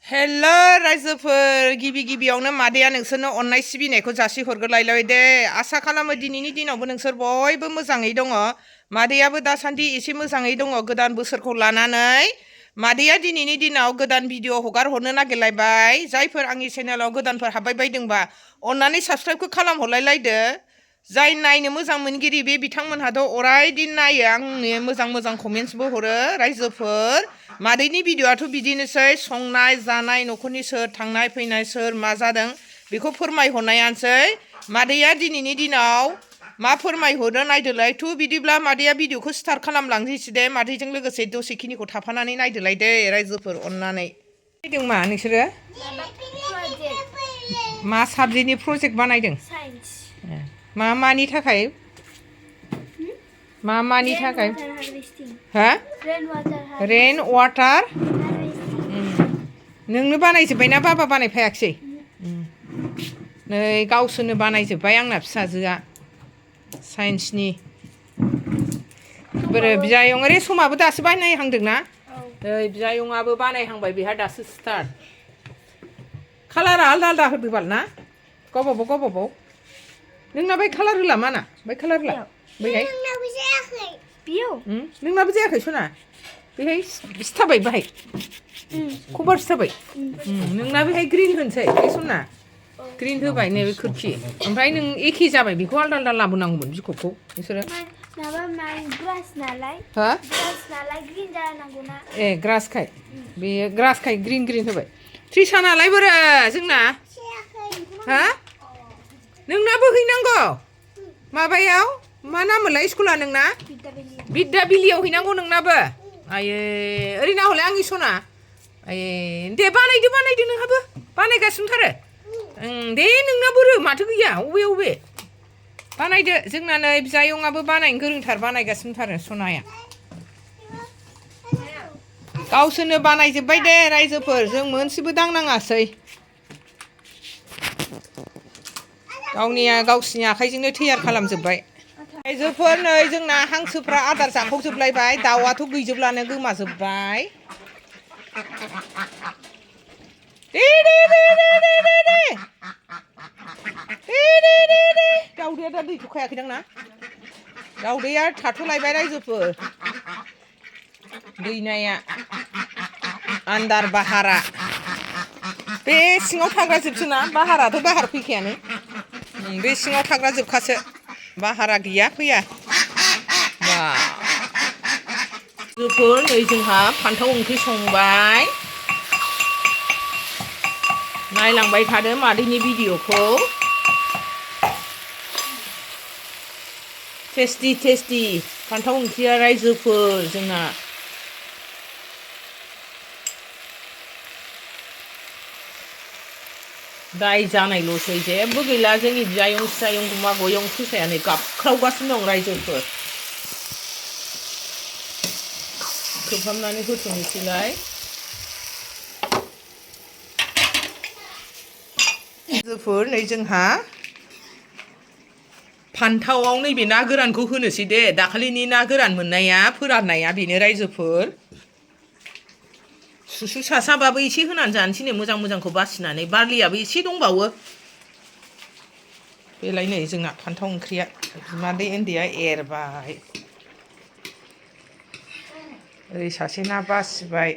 hello रायजोफोर गिबियावनो मादैया नोंसोरनो अननाय सिबिनायखौ जासि हरग्रोलायबाय दे आसा खालामो दिनैनि दिनावबो नोंसोर बयबो मोजाङै दङ मादैयाबो दासान्दि एसे मोजाङै दङ गोदान बोसोरखौ लानानै मादैया दिनैनि दिनाव गोदान भिडिअ हगार हरनो नागिरलायबाय जायफोर आंनि चेनेलाव गोदानफोर हाबबाय बायदोंबा अननानै साबस्क्राइबखौ खालामहरलायलायदो जाय नायनो मोजां मोनगिरि बे बिथांमोनहाथ' अराय दिन नायो आंनो मोजां कमेन्ट्सबो हरो रायजोफोर मादैनि भिडिअआथ' बिदिनोसै संनाय जानाय न'खरनि सोर थांनाय फैनाय सोर मा जादों बेखौ फोरमायहरनायानोसै मादैया दिनैनि दिनाव मा फोरमायहरो नायदोलाय बिदिब्ला मादैया भिडिअखौ स्टार्ट खालामलांनोसै दे मादैजों लोगोसे दसेखिनिखौ थाफानानै नायदोलाय दे रायजोफोर अननानै नायदों मा नोंसोरो मा साबजेक्टनि प्रजेक्ट बानायदों मानि थाखाय मानि थाखाय हा रेन वाटार नोंनो बानायजोब्बायना बाबा बानायफायाखिसै नै गावसोरनो बानायजोब्बाय आंना फिसाजोआ साइन्सनि बोरो बिजायं ओरै समाबो दासो बानायहांदोंना नै बिजायंआबो बानायहांबाय बेहा दासो स्टार्ट कालारा आलदा होदो बाल ना गावबागाव नोंना बै कालार होला माना बै कालार होला बैहाय नोंनाबो जायाखै सना बैहाय सिथाबाय बाहाय कभार सिथाबाय नोंना बेहाय ग्रिन होनसै बे सना ग्रिन होबाय नैबे खोरखि ओमफ्राय नों एखे जाबाय बेखौ आलदा लाबोनांगौमोन बिखबखौ नोंसोरो ए ग्रासखाय बेयो ग्रासखाय ग्रिन होबाय ट्रिसानालाय बोरो जोंना हा नोंनाबो हैनांगौ माबायाव मा नाममोनलाय स्कुला नोंना बिद्दाबिलियाव हैनांगौ नोंनाबो आयै ओरै नाहरलाय आंनि सना आयै दे बानायदो नोंहाबो बानायगासिनो थारो दे नोंनाबो रो माथो गैया अबे बानायदो जोंना नै बिजायंआबो बानायनो गोरोंथार बानायगासिनो थारो सनाया गावसोरनो बानायजोब्बाय दे रायजोफोर जों मोनसेबो दांनाङासै गावसिनि आखाइजोंनो तैयार खालामजोब्बाय रायजोफोर नै जोंना हांसोफ्रा आदार जाखावजोबलायबाय दाउआथ' गैजोबलानो गोमाजोब्बाय दाउदैया दा दैखौ खायाखैदां ना दाउदैया थाथ'लायबाय रायजोफोर दैनाया आन्दार बाहारा बे सिङाव थाग्रा जोबसोना बाहाराथ' बाहार फैखायानो बे सिङाव थाग्रा जोबखासो बाहारा गैया फैया रायजोफोर नै जोंहा फान्थाव ओंख्रि संबाय नायलांबाय थादो मादैनि भिडिअखौ टेस्टि फान्थाव ओंख्रिया रायजोफोर जोंना दाय जानायल'सै जेबो गैला जोंनि बिजायं गुमा गयं फैसायानो गाबख्रावगासिनो दं रायजोफोर खोबहाबनानै होथ'नोसैलाय रायजोफोर नै जोंहा फान्थावआव नैबे ना गोरानखौ होनोसै दे दाखालिनि ना गोरान मोननाया फोराननाया बेनो रायजोफोर सुसु सासाबाबो एसे होनानै जानोसैनो मोजांखौ बासिनानै बारलियाबो एसे दंबावो बेलाय नै जोंना फान्थाव ओंख्रिया बिमादै उन्दैया एरबाय ओरै सासे ना बासिबाय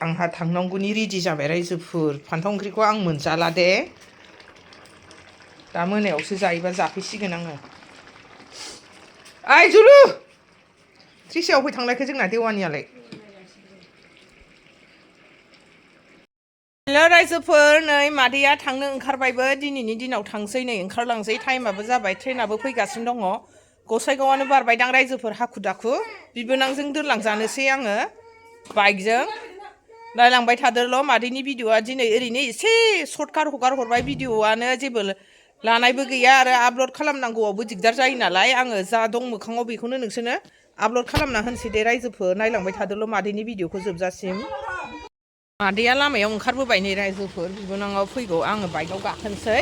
आंहा थांनांगौनि रेडि जाबाय रायजोफोर फान्थाव ओंख्रिखौ आं मोनजाला दे दा मोनायावसो जायोबा जाफैसिगोन आङो ओइ जुलु त्रिसायाव फै थांलायखो जोंना देवानियालाय हेल' रायजोफोर नै मादैया थांनो ओंखारबायबो दिनैनि दिनाव थांसै नै ओंखारलांसै टाइमाबो जाबाय ट्रेनाबो फैगासिनो दङ गसाइगावआनो बारबायदां रायजोफोर हाखु दाखु बिबोनांजों दोनलांजानोसै आङो बाइकजों नायलांबाय थादोल' मादैनि भिडिअआ दिनै ओरैनो एसे सर्टकाट हगार हरबाय भिडिअआनो जेबो लानायबो गैया आरो आपल'ड खालामनांगौआवबो दिगदार जायो नालाय आङो जा दं मोखाङाव बेखौनो नोंसोरनो आपल'ड खालामना होनोसै दे रायजोफोर नायलांबाय थादोल' मादैनि भिडिअखौ जोबजासिम मादैया लामायाव ओंखारबोबाय नै रायजोफोर बिबोनाङाव फैगौ आङो बाइकआव गाखोनोसै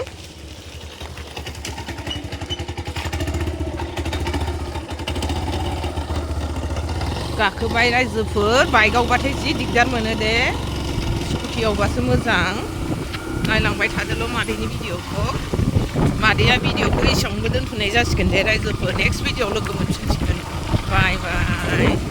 गाखोबाय रायजोफोर बाइकआवबाथाय जि दिगदार मोनो दे क्वालिटियावबासो मोजां नायलांबाय थादोल' मादैनि भिडिअखौ मादैया भिडिअखौ एसेयावनो दोनथ'नाय जासिगोन दे रायजोफोर नेक्स्ट भिडिअआव लोगो मोनफिनसिगोन बाय बाय